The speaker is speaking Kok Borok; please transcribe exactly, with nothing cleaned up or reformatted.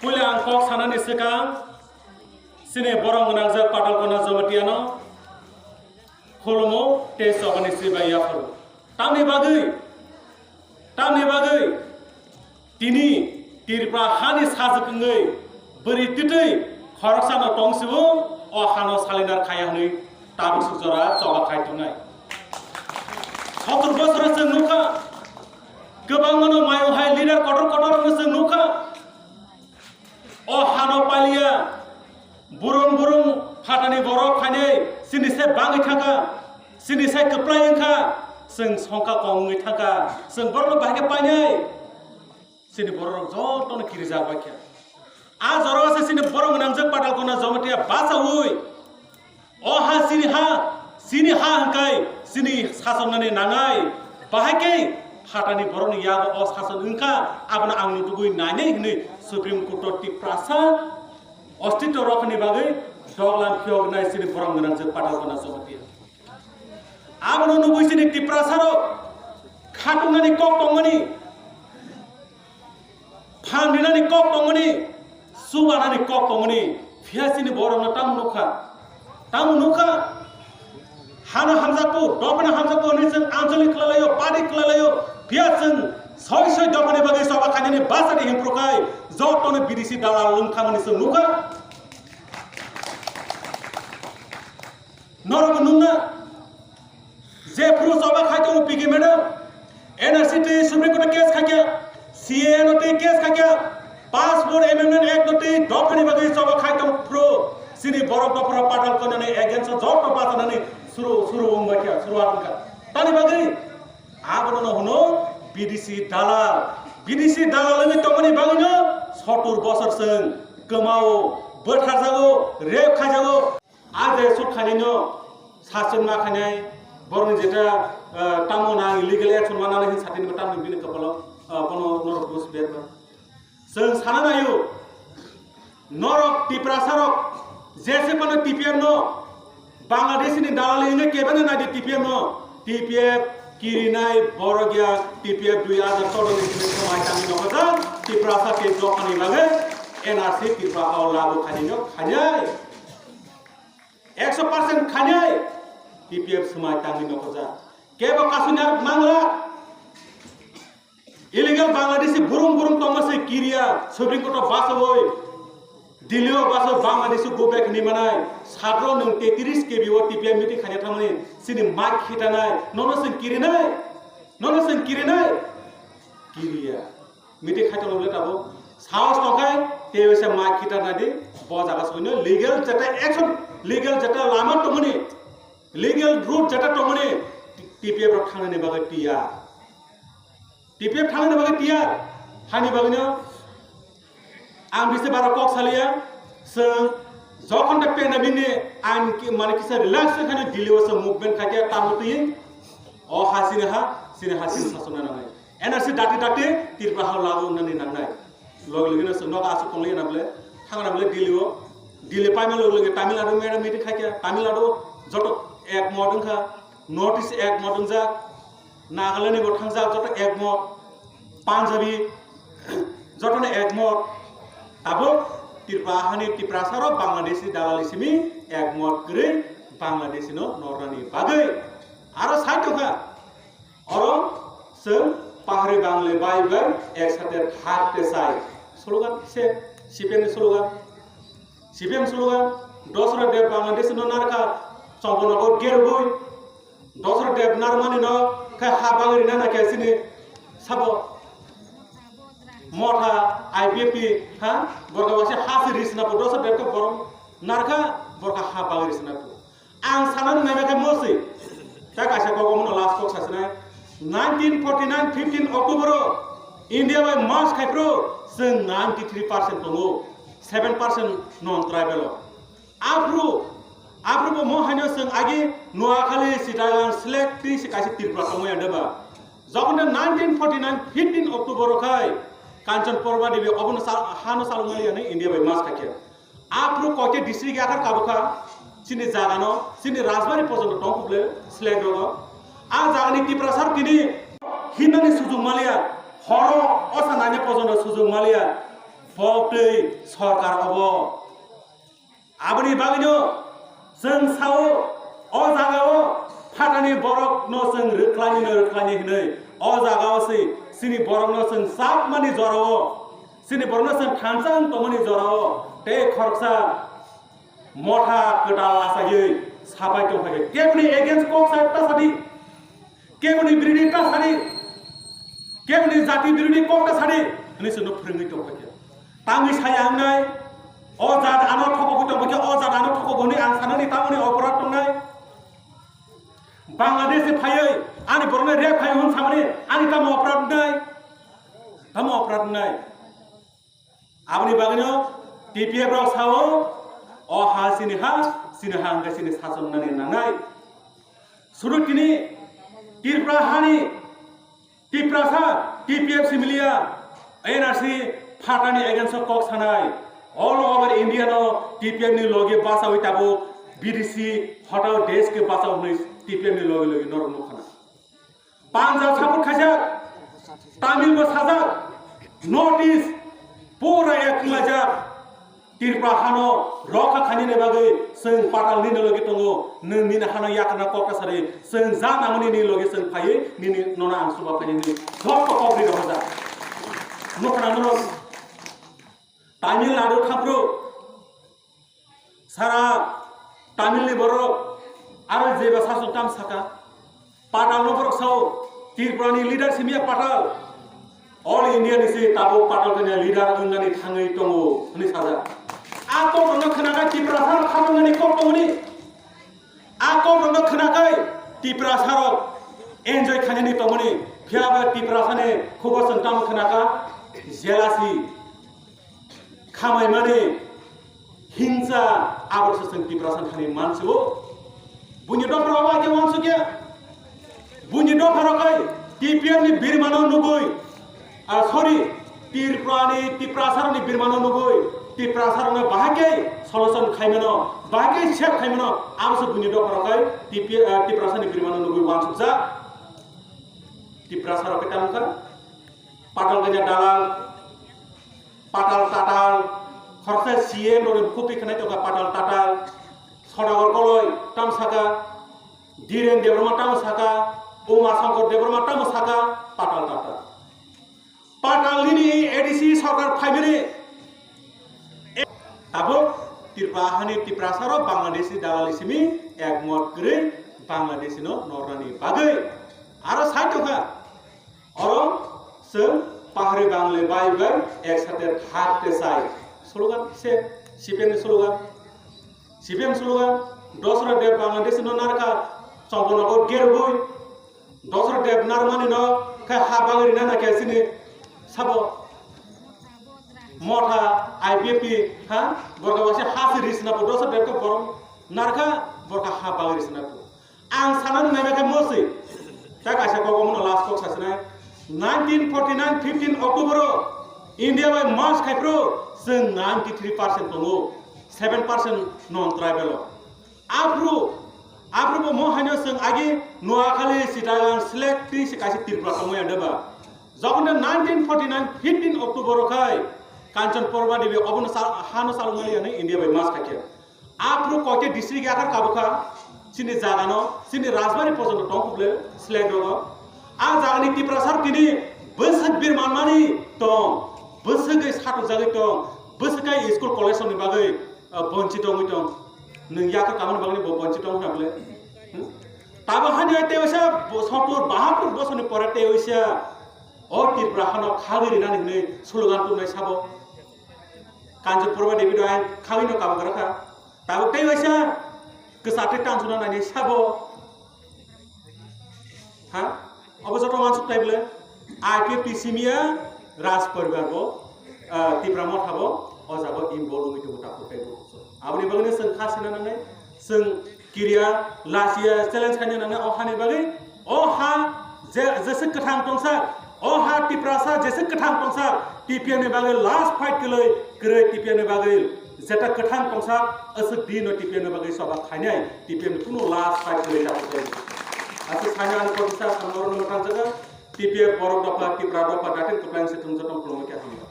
Puila ang kok sanani swkang chini borok gwnangjak Patalkona Jamatia no khulumo tei chobani sibai yaphuru. Tamni bagwi, tamni bagwi tini Tripura hani sajwk wngwi bwrwi twtwi khoroksa no tong sibo o hano salinar khaya hwnwi tabuk suk jora choba khai tongnai. Sotor bosoro chwng nukha, kwbangma no mayo hai leader kotor kotor no chwng nukha. O hano paliya, burung burung phatani borok khainai chini se bangwi thangkha, chini se kwplai wngkha, chwng songkha kong wngwi thangkha, chwng borokno bahai khe painai, chini bororok jotono kirijak bai khe. A jorao se chini borok gwnangjak Patalkona Jamatia bachaui O ha chini ha, chini ha hwnkhai chini sasonnani nangnai. Bahai khe phatani borokni yago o sason wngkha, abono ang nutugwi nainai hwnwi Supreme Court-o Tiprasa ostitto rokhani bagwi doglam phiyoknai chini borok gwnangjak Patalkona Jamatia. Abono nugwi chini Tiprasarok khatungmani kok tongmani, phan rinani kok tongmani, chubanani kok tongmani, phiya chini borokno tamo nukha? Tamo nukha? Hano hamjakgo, dophano hamjakgo hwnwi chwng anjali khlailaio, padi khlailaio, phiya chwng soi soi dophani bagwi choba khainani bachadi himphrukhai jotono B D C dalal wngkha hwnwi chwng nukha. Norokbo nukna? Jephru choba khai tongo P K madam, N R C twi Supreme Court-o case khaikha, C A A no twi case khaikha, Passport Amendment Act no twi dophani bagwi choba khai tongphru, chini borok dophano Patalkonani against-o joto bachanani suru, suru wngbaikha, suru wngkha. Tani bagwi abono hwno B D C dalal. B D C dalal wngwi tongmani bagwino sotur bosor chwng kwmao, bwtharjago, rape khaijago. A je sut khainai no saswk ma khainai, borokni jeta, eh, tamo nang illegal action ma nang hin satini ba tamni bini kopolo, eh, bono norok bus ber ba. Chwng sana naio, norok Tiprasa rok jese kono T P F no Bangladesh ni dalali hwnwi kebeno nai di T P F no, T P F kirinai borok ya, T P F dui hajar choudo ni simi samai tangwi nokojak, Tiprasa tei dophani bagwi N R C Tripura o lagu khainai no khainai. Ekso percent khainai T P F swmai tangwi nokojak. Kebo kasui narwk mangla. Illegal Bangladeshi burung burung tongma se kiriya, Supreme Court o basawi, Delhi o basawi Bangladeshi go back hinwi manai. Sadro nwng tetris K B o T P I meeting khaina thangmani chini mic khitanai. Nono chwng kirinai? Nono chwng kirinai? Kiriya. Meeting khai tongo bole tabuk. Saos tongkhai, tei waisa mic khitar nadi, bo jaga soino legal jeta action, legal jeta lama tongmani, legal route jeta tongmani, T P F rok thangnani bagwi tiyar. T P F thangnani bagwi tiyar. Hani bagwino ang bisi baro kok saliya, chwng jokhon ta pandemic ni ang ki-, mane kisa relax khai khani Delhi o chwng movement khai khe tamo twi, o ha chini ha, chini ha chini sasona nangnai. N R C dakti dakti Tripura ha lagu wngnani nangnai. Logi logi no chwng nogo aswk tonglaina bole, thangna bole Delhi o. Delhi paima logi logi Tamil Nadu madam meeting khaikha, Tamil Nadu joto ek mot wngkha, North East ek mot wngjak, Nagaland ni bo thangjak joto ek mot, Punjabi jotono ek mot. Tabuk Tripura hani Tiprasa rok Bangladesh ni dalali simi ek mot kwrwi Bangladesh no nornani bagwi. Aro sai tongkha. Oro chwng pahari bangle bai bai ek sate thak te chai. Slogan se, C P M ni slogan. C P M slogan, Dosra Dev Bangladesh no narkha, Chongpon nogo gergoi. Dosra Dev narmani no khe ha bagwi rina na khe chini sabo motha I P F T ha, borok wasi ha se risna po, Dosra Dev khe borok narkha, borok ha bagwi risna po. Ang sanani naina khe mostly, ta kaisa kok omono last kok sasinai. Nineteen forty-nine fifteen October o India bai march khai phuru chwng ninety three percent tongo, seven percent non tribal o. Aphuru, aphuru bo mo haino chwng agi Noakhali, Chittagong, Sylhet tei se kaisa Tripura tongwi ande ba. Jokhon de nineteen forty-nine fifteen October o khai Kanchan Purba Devi obono sal-, hano salwngmani India bai march khai khe. Aphuru koite district yakhar kabukha, chini jagano, chini rajbari pojono tongkhuble select rogo. A jagani Tiprasa tini hinani sujung maliya, horo osa naina pojono sujung maliya. Pok twi sorkar obo. Aboni bagwino chwng sao, o jagao phatani borokno chwng rwkhlainino rwkhlaini hwnwi, o jagao se chini borokno chwng chapmani jorao, chini borokno chwng thansa wng tongmani jorao tei khoroksa motha kwtal achaiwi sapai tongphai khe. Keboni against kok sa ta sadi, keboni biridi ta sadi, keboni jati biridi kok ta sadi hwnwi chwngno phwrwngwi tongphai khe. Tangwi saya wngnai, o jat ano thokogwi tongphai khe, o jat ano thokogo hwnwi ang sanani tamoni oporad tongnai. Bangladesh ni phaiwi ani borokno rep khai hwn samani ani tamo oporad wngnai? Tamo oporad wngnai? Aboni bagwino T P F rok sao, o ha chini ha, chini ha hwnkhe chini sachomnani nangnai. Sudu tini Tripura hani Tiprasa, T P F similiya, N R C phatani against o kok sanai. All over India no T P F ni loge bachawi tabuk B D C hotao desh ke bachao hwnwi T P F ni loge loge norok nukha na. Punjab support khaijak, Tamil bo sajak, North East pura ek khlajak. Tripura hano rokha khainani bagwi chwng patal nini logi tongo, nwng nini hano yakarna kok ta sari, chwng ja nangmani nini logi chwng phaiwi nini nono ang chuba phainani joto kok ri rohorjak. Nukha na norok Tamil Nadu thampro. Sara Tamil ni borok aro jeba sasok tam saka. Patal no borok sao, Tripura ni leader simiya patal. All India ni se tabuk patal kanya leader wngnani thangwi tongo hwnwi sajak. A kok no khwnakai Tiprasa no khamungani kok tongoni. A kok no khwnakai Tiprasa rok enjoy khainani tongoni. Phiya ba Tiprasa ni khubo chwng tamo khwnaka jealousy. Khamai mani hingsa, abo se chwng Tiprasa thani mansugo. Buini dopha rok bai khe wansukya. Buini dopha rok kai T P F ni birmano nugui, ah, sorry, Tripura ni Tiprasa rok ni birmano nugui, Tiprasa rok no bahai khe solution khaimano, bahai khe save khaimano, abo se buini dopha rok kai T P, ah, Tiprasa ni birmano nugui wansukjak. Tiprasa rok khe tamo kha. Patal ganya dalal, patal tatal, khoroksa C M rokni bukhuktwi khwnai tongkha patal tatal, Sodagar Koloi tamo saka, Dhiren Debbarma tamo saka, Uma Shankar Debbarma tamo saka, patal tatal. Patal nini A D C sorkar phaimani. Tabuk Tripura hani Tiprasa rok Bangladesh ni dalali simi ekmot kwrwi Bangladesh no nornani bagwi. Aro sai tongkha. Oro chwng pahari bangle bai bai ek sate thak te chai. Slogan se C P M ni slogan. C P M slogan, Dosra Deb Bangladesh no narkha, Chongpon nogo gergoi. Dosra Deb narmani no khe ha bagwi rina na khe chini sabo motha I P F T ha borok wasi ha si risna po Dosra Deb khe borok narkha borok ha bagwi risna po. Ang sana nai khe mosi. Ta kaisa kok omo last kok sasinai. Nineteen forty-nine fifteen October o India bai march khai phuru chwng ninety three percent tongo, seven percent non tribal o. Aphuru, aphuru bo mo haino chwng agi Noakhali, Chittagong, select twi se kaisa Tripura tongmani ande ba. Jokhon de nineteen forty-nine fifteen October o khai Kanchan Purba Devi obono sal-, hano salwngmani hwnwi India bai march khai khe. Aphuru koite district yakar kabukha, chini jagano, chini Rajbari pojono tong khuble select rogo. A jagani Tiprasa rok tini bwswk bir manmani tong, bwswk gai satok jagwi tong, bwswk kai school college ni bagwi, ah, bonchi tongwi tong. Nwng yakar kabani bagwi bo bonchi tong kha bole. Hmm? Tabo hani tei waisa bo-, sotur bahatur bosoni pore tei waisa o Tripura hano khagwi rinani hwnwi slogan tubunai sabo. Kanchan Purba Devi do ai khagwi no kabo gra kha. Tabuk tei waisa kwchak tei tansukna nainai sabo. Ha? Obo joto wansuk tai bwle. I P F T simiya Raj poribar bo, ah, Tipra Motha bo, o jaga involve wngwi tongo takhuk tei bo. Aboni bagwi no chwng kha sina nangnai, chwng kiriya, lachiya, challenge khaina nangnai o hani bagwi. O ha je, jese kwthang tongsa, o ha Tiprasa jese kwthang tongsa, T P F ni bagwi last fight kwlwi, kwrwi T P F ni bagwi jeta kwthang tongsa, aswk di no T P F ni bagwi soba khainai, T P F ni kunu last fight kwlwi ta kwrwi. Aswk khaina ang professor samoro no tang jaga, T P F borok dopha, Tipra dopha, datin kwplai se thung jotong khulumwi khe hamjak.